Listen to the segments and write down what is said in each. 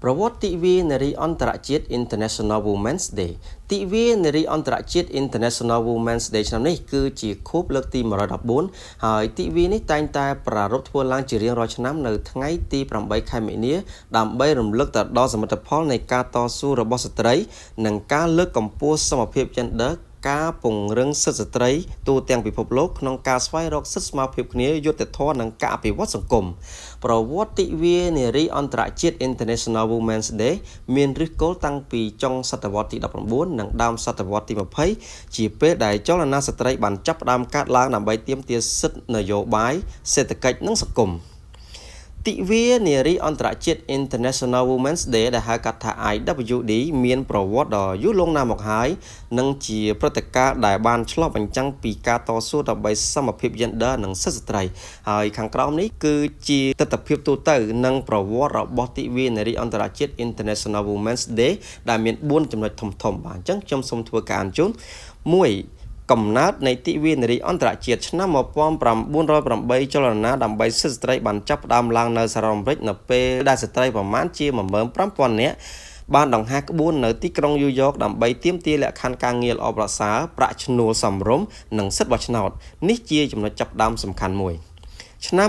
ប្រវត្តិទិវានារីអន្តរជាតិ International Women's Day ទិវានារីអន្តរជាតិ International Women's Day ឆ្នាំនេះគឺជាខួបលើកទី114ហើយទិវានេះតែងតែប្រារព្ធធ្វើឡើងជារៀងរាល់ឆ្នាំនៅថ្ងៃទី8ខែមីនាដើម្បីរំលឹកទៅដល់សមិទ្ធផលនៃការតស៊ូរបស់ស្ត្រី និងការលើកកម្ពស់សមភាព gender ការពង្រឹងសិទ្ធិស្ត្រីទូទាំងពិភពលោកក្នុងការស្វែងរកសិទ្ធិស្មើភាពគ្នាយុត្តិធម៌និងការអភិវឌ្ឍសង្គមប្រវត្តិទិវានារីអន្តរជាតិ International Women's Day មានឫសគល់តាំងពីចុងសតវត្សទី19និងដើមសតវត្សទី20ជាពេលដែលចលនាស្ត្រីបានចាប់ផ្ដើមកើតឡើងដើម្បីទាមទារសិទ្ធិនយោបាយសេដ្ឋកិច្ចនិងសង្គមទិវានារីអន្តរជាតិ International Women's Day ដែលហៅកាត់ថា IWD មានប្រវត្តិដ៏យូរលង់ណាស់មកហើយនិងជាព្រឹត្តិការណ៍ដែលបានឆ្លុះបញ្ចាំងពីការតស៊ូដើម្បីសមភាព gender និងសិទ្ធិស្ត្រីហើយខាងក្រោមនេះគឺជាទិដ្ឋភាពទូទៅនិងប្រវត្តិរបស់ទិវានារីអន្តរជាតិ International Women's Day ដែលមាន4ចំណុចធំៗបាទអញ្ចឹងខ្ញុំសូមធ្វើការអានជូន1កំណើតនៃទិវានារីអន្តរជាតិឆ្នាំ1908ចលនាដើម្បីសិទ្ធិស្ត្រីបានចាប់ផ្ដើមឡើងនៅសហរដ្ឋអាមេរិកនៅពេលដែលស្ត្រីប្រមាណជា15000នាក់បានដង្ហែក្បួននៅទីក្រុងញូវយ៉កដើម្បីទាមទារលក្ខខណ្ឌការងារល្អប្រសើរប្រាក់ឈ្នួលសមរម្យនិងសិទ្ធិបោះឆ្នោតនេះជាចំណុចចាប់ផ្ដើមសំខាន់មួយឆ្នាំ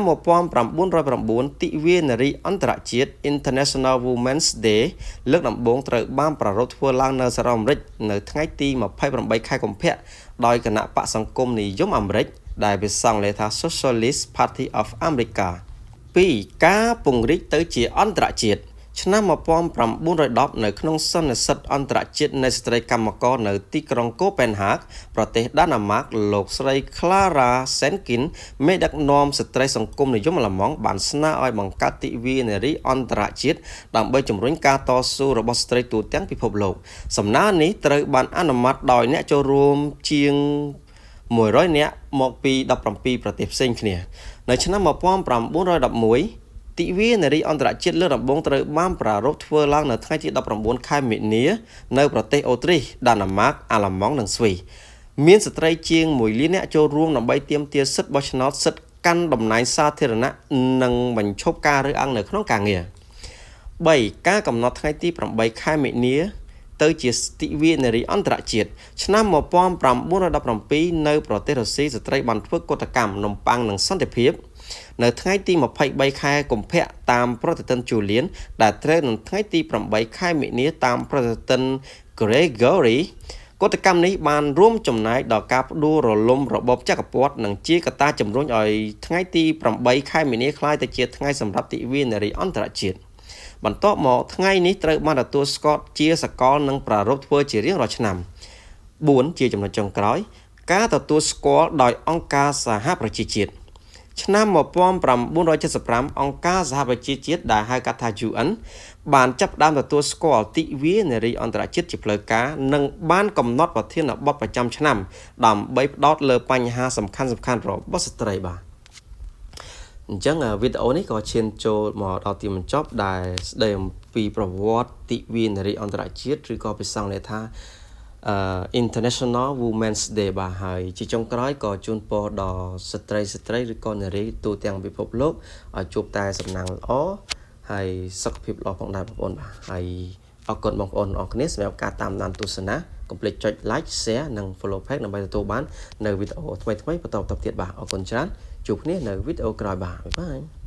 1909ទិវានារីអន្តរជាតិ International Women's Day លើកដំបូងត្រូវបានប្រារព្ធធ្វើឡើងនៅសហរដ្ឋអាមេរិកនៅថ្ងៃទី28ខែកុម្ភៈដោយគណបក្សសង្គមនិយមអាមេរិកដែលភាសាអង់គ្លេសថា Socialist Party of America 2ការពង្រីកទៅជាអន្តរជាតិឆ្នាំ1910នៅក្នុងសន្និសីទអន្តរជាតិនៃស្ត្រីកម្មករនៅទីក្រុងកូប៉ែនហាកប្រទេសដាណាម៉ាកលោកស្រី Clara Zetkin មេដឹកនាំស្ត្រីសង្គមនិយមអាល្លឺម៉ង់បានស្នើឲ្យបង្កើតទិវានារីអន្តរជាតិដើម្បីជំរុញការតស៊ូរបស់ស្ត្រីទូទាំងពិភពលោកសំណើនេះត្រូវបានអនុម័តដោយអ្នកចូលរួមជាង100នាក់មកពី17ប្រទេសផ្សេងគ្នានៅឆ្នាំ1911ទិវានារីអន្តរជាតិលើកដំបូងត្រូវបានប្រារព្ធធ្វើឡើងនៅថ្ងៃទី19ខែមីនានៅប្រទេសអូទ្រីសដាណាម៉ាកអាល្លឺម៉ង់និងស្វីសមានស្ត្រីជាង1លាននាក់ចូលរួមដើម្បីទាមទារសិទ្ធិបោះឆ្នោតសិទ្ធិកាន់តំណែងសាធារណៈនិងបញ្ឈប់ការរើសអើងនៅក្នុងការងារ3ការកំណត់ថ្ងៃទី8ខែមីនាទៅជាទិវានារីអន្តរជាតិឆ្នាំ1917នៅប្រទេសរុស្ស៊ីស្ត្រីបានធ្វើកុតកម្មនំប៉័ងនិងសន្តិភាពនៅថ្ងៃទី23ខែកុម្ភៈតាមប្រតិទិនជូលៀនដែលត្រូវនឹងថ្ងៃទី8ខែមីនាតាមប្រតិទិន Gregory កុតកម្មនេះបានរួមចំណែកដល់ការផ្ដួលរលំរបបចក្រពត្តិនិងជាកត្តាជំរុញឲ្យថ្ងៃទី8ខែមីនាក្លាយទៅជាថ្ងៃសម្រាប់ទិវានារីអន្តរជាតិបន្ទាប់មកថ្ងៃនេះត្រូវបានទទួលស្គាល់ជាសកលនិងប្រារព្ធធ្វើជារៀងរាល់ឆ្នាំ4ជាចំណុចចុងក្រោយការទទួលស្គាល់ដោយអង្គការសហប្រជាជាតិឆ្នាំ1975អង្គការសហប្រជាជាតិដែលហៅកាត់ថា UN បានចាប់ផ្ដើមទទួលស្គាល់ទិវានារីអន្តរជាតិជាផ្លូវការនិងបានកំណត់ប្រធានបទប្រចាំឆ្នាំដើម្បីផ្ដោតលើបញ្ហាសំខាន់ៗរបស់ស្ត្រីបាទអញ្ចឹងវីដេអូនេះក៏ឈានចូលមកដល់ទីបញ្ចប់ដែលស្ដីអំពីប្រវត្តិទិវានារីអន្តរជាតិឬក៏ភាសាអង់គ្លេសថា International Women's Day បាទហើយជាចុងក្រោយក៏ជូនពរដល់ស្ត្រីស្ត្រីឬក៏នារីទូទាំងពិភពលោកឲ្យជួបតែសំណាងល្អហើយសុខភាពល្អផងដែរបងប្អូនបាទហើយអរគុណបងប្អូនអរគ្នាសម្រាប់ការតាមដានទស្សនាកុំភ្លេចចុច like share និង follow page ដើម្បីទទួលបាននៅវីដេអូថ្មីៗបន្តបន្តទៀតបាទអរគុណច្រើនជួបគ្នានៅវីដេអូក្រោយបាទ bye bye.